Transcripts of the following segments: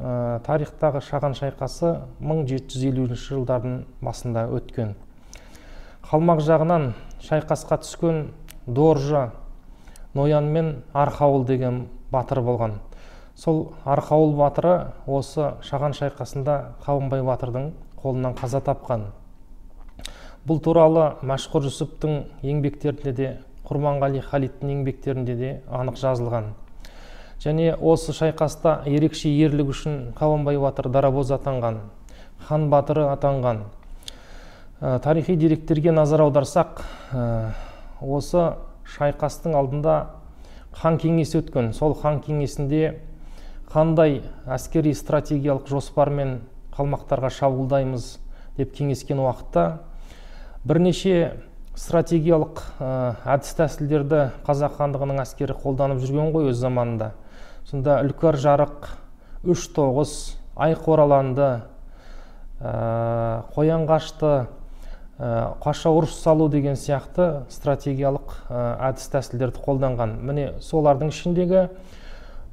Тарихтағы Шаған шайқасы 1750 жылдардың басында өткен. Қалмақ жағынан шайқасқа түскен Доржа Ноян мен Арқауыл деген батыр болған. Сол Арқауыл батыры осы Шаған шайқасында Қабанбай батырдың қолынан қаза тапқан. Бұл туралы Мәшһүр Жүсіптің еңбектерінде де, Құрманғали Халидтің еңбектерінде де анық жазылған. Және осы шайқаста ерекше ерлік үшін Қабанбай батыр дарабоз атанған, хан батыры атанған. Тарихи деректерге назар аударсақ, осы шайқастың алдында хан кеңесі өткен. Сол хан кеңесінде қандай әскери стратегиялық жоспармен қалмақтарға шабуылдаймыз деп кеңескен уақытта бірнеше стратегиялық әдіс тәсілдерді қазақ хандығының әскері қолданып жүрген ғой өз заманында. Сонда Үлкер жарық, үш тоғыз, ай қораланды, қоян қашты, қаша ұрыс салу деген сияқты стратегиялық әдіс тәсілдерді қолданған. Міне солардың ішіндегі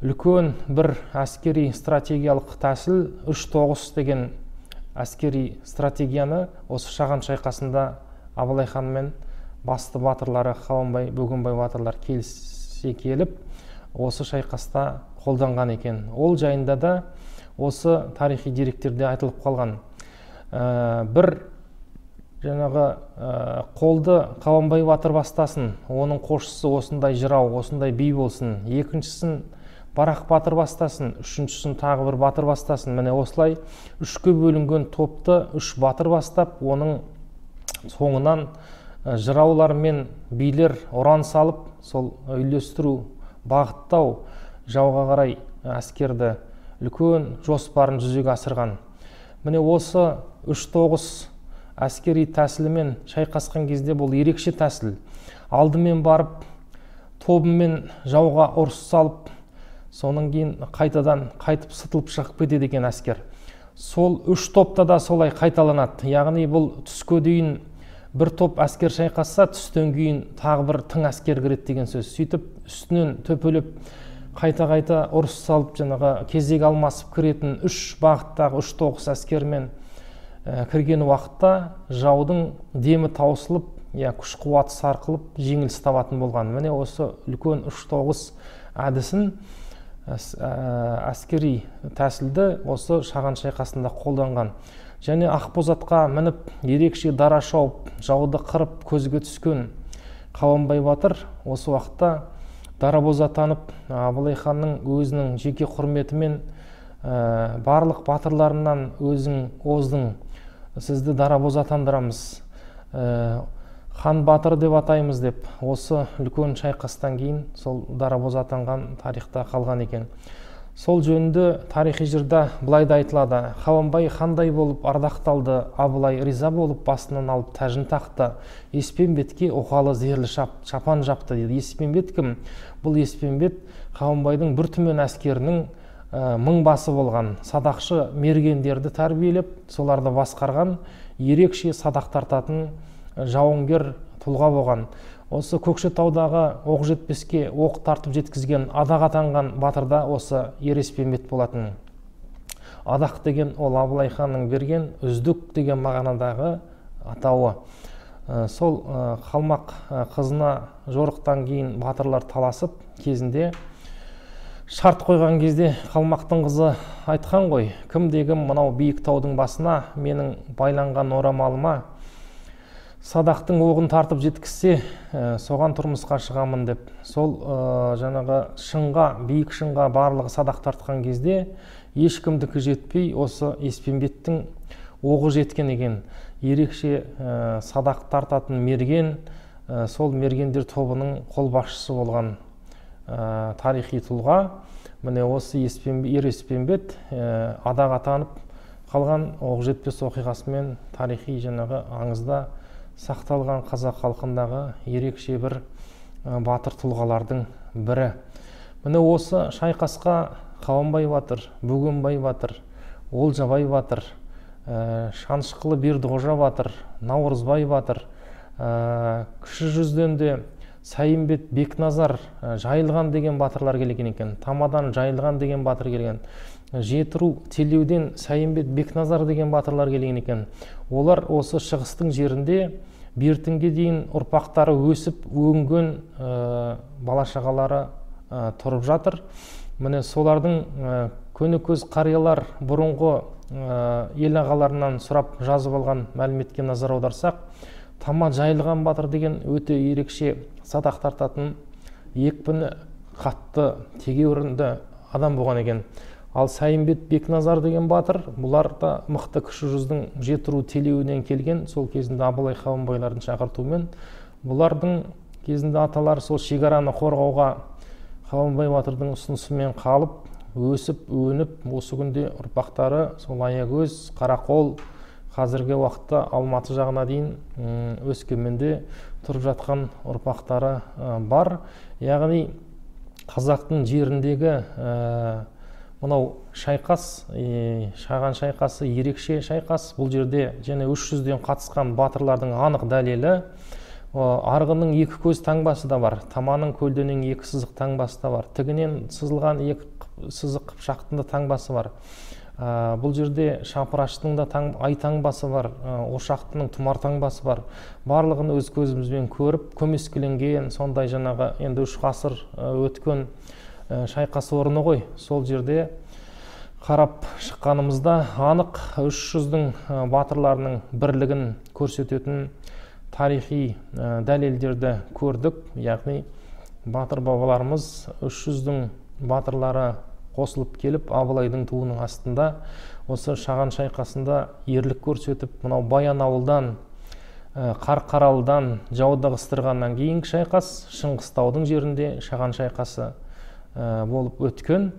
үлкен бір әскери стратегиялық тәсіл үш тоғыз деген әскери стратегияны осы Шаған шайқасында Абылай хан мен басты батырлары Қабанбай, Бөгенбай батырлар келісе келіп осы шайқаста қолданған екен. Ол жайында да осы тарихи деректерде айтылып қалған. Бір жаңағы қолды Қабанбай батыр бастасын, оның қосшысы осындай жырау, осындай би болсын, екіншісін Барақ батыр бастасын, үшіншісін тағы бір батыр бастасын. Міне осылай үшке бөлінген топты үш батыр бастап, оның соңынан жыраулар мен билер ұран салып, сол үйлестіру, бағыттау, жауға қарай әскерді үлкен жоспарын жүзеге асырған. Міне осы үш тоғыз әскери тәсілімен шайқасқан кезде бұл ерекше тәсіл. Алдымен барып тобымен жауға ұрыс салып, соның кейін қайтадан қайтып сытылып шығып кетеді екен әскер. Сол үш топта да солай қайталанады. Яғни бұл түске дейін бір топ әскер шайқасса, түстен кейін тағы бір тың әскер кіреді деген сөз. Сөйтіп үстінен төпелеп қайта-қайта ұрыс салып, жаңағы кезек алмасып кіретін үш бағыттағы үш тоғыз әскермен кірген уақытта жаудың демі таусылып, я күш қуаты сарқылып, жеңіліс табатын болған. Міне осы үлкен үш тоғыз әдісін, әскери тәсілді осы Шаған шайқасында қолданған. Және Ақбозатқа мініп, ерекше дара шауып, жауды қырып көзге түскен Қабанбай батыр осы уақытта дарабоз атанып, Абылай ханның өзінің жеке құрметімен барлық батырларынан өзің оздың, сізді дарабоз атандырамыз, хан батыр деп атаймыз деп осы үлкен шайқастан кейін сол дарабоз атанған тарихта қалған екен. Сол жөнінде тарихи жырда былай да айтылады. Қабанбай хандай болып ардақталды, Абылай риза болып басынан алып тәжін тақты, Еспенбетке оқалы зерлі шапан жапты дейді. Еспенбет кім? Бұл Еспенбет Қабанбайдың бір түмен әскерінің мың басы болған, садақшы мергендерді тәрбиелеп, соларды басқарған, ерекше садақ тартатын жауынгер тұлға болған. Осы Көкшетаудағы оқ жетпеске оқ тартып жеткізген адақ атанған батырда осы Ер Еспенбет болатын. Адақ деген ол Абылай ханның берген үздік деген мағынадағы атауы. Сол қалмақ қызына жорықтан кейін батырлар таласып кезінде шарт қойған кезде қалмақтың қызы айтқан ғой, кім дегім мынау биік таудың басына менің байланған орамалыма садақтың оғын тартып жеткізсе, соған тұрмысқа шығамын деп. Сол жаңағы шыңға, биік шыңға барлығы садақ тартқан кезде ешкімдікі жетпей осы Еспенбеттің оғы жеткен екен. Ерекше садақ тартатын мерген, сол мергендер тобының қолбасшысы болған тарихи тұлға. Міне осы Ер Еспенбет адақ атанып қалған оқ жетпес оқиғасымен тарихи жаңағы аңызда сақталған қазақ халқындағы ерекше бір батыр тұлғалардың бірі. Міне осы шайқасқа Қабанбай батыр, Бөгенбай батыр, Олжабай батыр, Шанышқылы Бердіқожа батыр, Наурызбай батыр, Кіші жүзден де Сайымбет Бекназар, Жайылған деген батырлар келген екен. Тамадан Жайылған деген батыр келген. Жетіру Телеуден Сайымбет Бекназар деген батырлар келген екен. Олар осы шығыстың жерінде бертінге дейін ұрпақтары өсіп өнген, бала шағалары тұрып жатыр. Міне, солардың көне көз қариялар бұрынғы ел ағаларынан сұрап жазып алған мәліметке назар аударсақ, Тама Жайылған батыр деген өте ерекше садақ тартатын, екпіні қатты, тегеурінді адам болған екен. Ал Сайымбет Бекназар деген батыр, бұлар да мықты кіші жүздің Жетіру Телеуінен келген, сол кезінде Абылай Қабанбайлардың шақыртуымен. Бұлардың кезінде аталары сол шекараны қорғауға Қабанбай батырдың ұсынысымен қалып, өсіп, өніп, осы күнде ұрпақтары сол Аягөз, Қарақол, қазіргі уақытта Алматы жағына дейін Өскеменде тұрып жатқан ұрпақтары бар. Яғни қазақтың жеріндегі мынау шайқас, Шаған шайқасы ерекше шайқас. Бұл жерде және 300-ден қатысқан батырлардың анық дәлелі, арғынның екі көз таңбасы да бар, Таманың көлденең екі сызық таңбасы да бар, тігінен сызылған екі сызық қыпшақтың да таңбасы бар. Бұл жерде шапыраштың да ай таңбасы бар, ошақтының тұмар таңбасы бар. Барлығын өз көзімізбен көріп, көмескіленген сондай жаңағы енді 3 ғасыр өткен шайқас орны ғой. Сол жерде қарап шыққанымызда анық 300-дің батырларының бірлігін көрсететін тарихи дәлелдерді көрдік. Яғни батыр бабаларымыз 300-дің батырлары қосылып келіп Абылайдың туының астында осы Шаған шайқасында ерлік көрсетіп, мынау Баянауылдан, Қарқаралыдан жауды ығыстырғаннан кейінгі шайқас Шыңғыстаудың жерінде Шаған шайқасы болып өткен.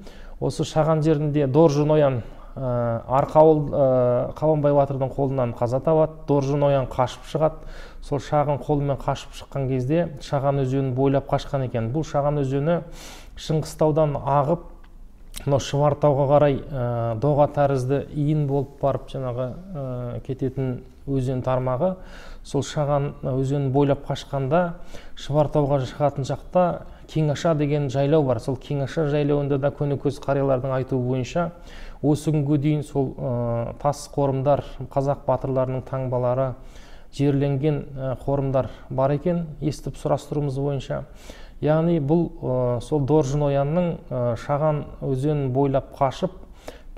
Осы Шаған жерінде Доржы Ноян Арқауыл Қабанбай батырдың қолынан қаза табады. Доржы Ноян қашып шығады. Сол Шаған қолымен қашып шыққан кезде Шаған өзенін бойлап қашқан екен. Бұл Шаған өзені Шыңғыстаудан ағып, мынау Шұбартауға қарай доға тәрізді иін болып барып жаңағы кететін өзен тармағы. Сол Шаған өзенін бойлап қашқанда Шұбартауға шығатын жақта Кеңаша деген жайлау бар. Сол Кеңаша жайлауында да көне көз қариялардың айтуы бойынша осы күнге дейін сол тас қорымдар, қазақ батырларының таңбалары жерленген қорымдар бар екен, естіп сұрастыруымыз бойынша. Яғни бұл сол Доржы Ноянның Шаған өзенін бойлап қашып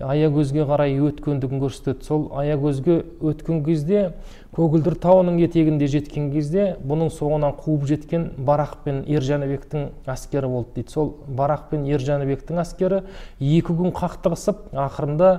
Аягөзге қарай өткендігін көрсетеді. Сол Аягөзге өткен кезде, Көгілдір тауының етегінде жеткен кезде, бұның соңынан қуып жеткен Барақ пен Ер Жәнібектің әскері болды дейді. Сол Барақ пен Ер Жәнібектің әскері 2 күн қақтығысып, ақырында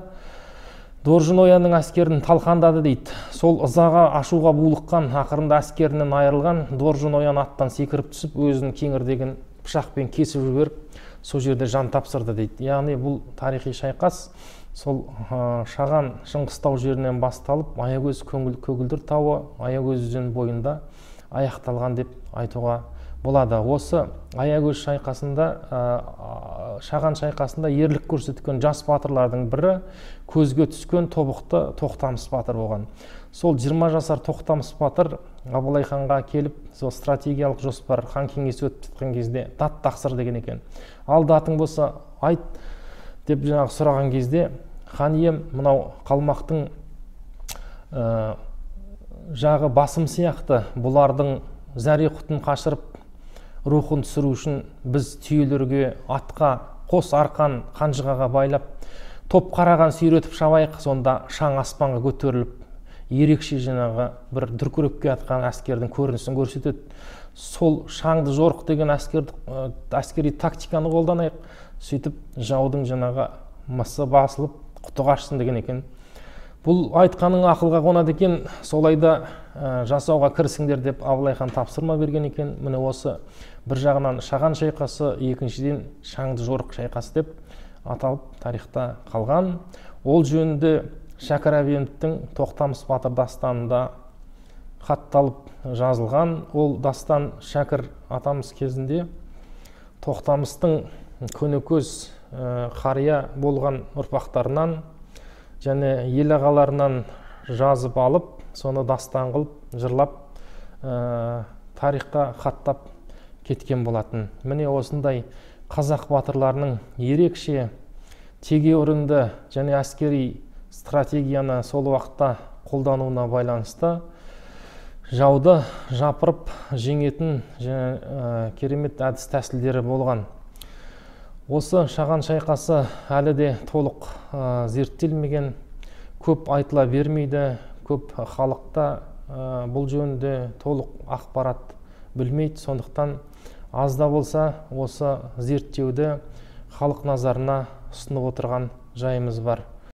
Доржы Ноянның әскерін талқандады дейді. Сол ызаға, ашуға булыққан, ақырында әскерінен айырылған Доржы Ноян аттан секіріп түсіп, өзінің кеңірдегін пышақпен кесіп жіберіп, сол жерде жан тапсырды дейді. Яғни бұл тарихи шайқас сол Шаған Шыңғыстау жерінен басталып, Аягөз Көгілдір тауы, Аягөз өзені бойында аяқталған деп айтуға болады. Осы Аягөз шайқасында, Шаған шайқасында ерлік көрсеткен жас батырлардың бірі көзге түскен тобықты Тоқтамыс батыр болған. Сол 20 жасар Тоқтамыс батыр Абылай ханға келіп, сол стратегиялық жоспар хан кеңесі өтіп жатқан кезде дат тақсыр деген екен. Ал датың болса айт деп жаңағы сұраған кезде, хан ием, мынау қалмақтың жағы басым сияқты, бұлардың зәре құтын қашырып рухын түсіру үшін біз түйелерге, атқа қос арқан қанжығаға байлап, топ қараған сүйретіп шабайық, сонда шаң аспанға көтеріліп, ерекше жаңағы бір дүркірепке атқан әскердің көрінісін көрсетеді. Сол шаңды жорық деген әскери тактиканы қолданайық, сөйтіп жаудың жаңағы мысы басылып, құты қашсын деген екен. Бұл айтқаның ақылға қонады екен, солай да жасауға кірісіңдер деп Абылай хан тапсырма берген екен. Міне осы бір жағынан Шаған шайқасы, екіншіден шаңды жорық шайқасы деп аталып тарихта қалған. Ол жөнінде Шәкір Әбеновтің Тоқтамыс батыр дастанында хатталып жазылған. Ол дастан Шәкір атамыз кезінде Тоқтамыстың көнекөз қария болған ұрпақтарынан және ел ағаларынан жазып алып, соны дастан қылып, жырлап, тарихқа хаттап кеткен болатын. Міне осындай қазақ батырларының ерекше Тегеурінді және әскери стратегияны сол уақытта қолдануына байланысты жауды жапырып жеңетін және керемет әдіс тәсілдері болған. Осы Шаған шайқасы әлі де толық зерттелмеген, көп айтыла бермейді, көп халықта бұл жөнінде толық ақпарат білмейді. Сондықтан аз да болса осы зерттеуді халық назарына ұсынып отырған жайымыз бар.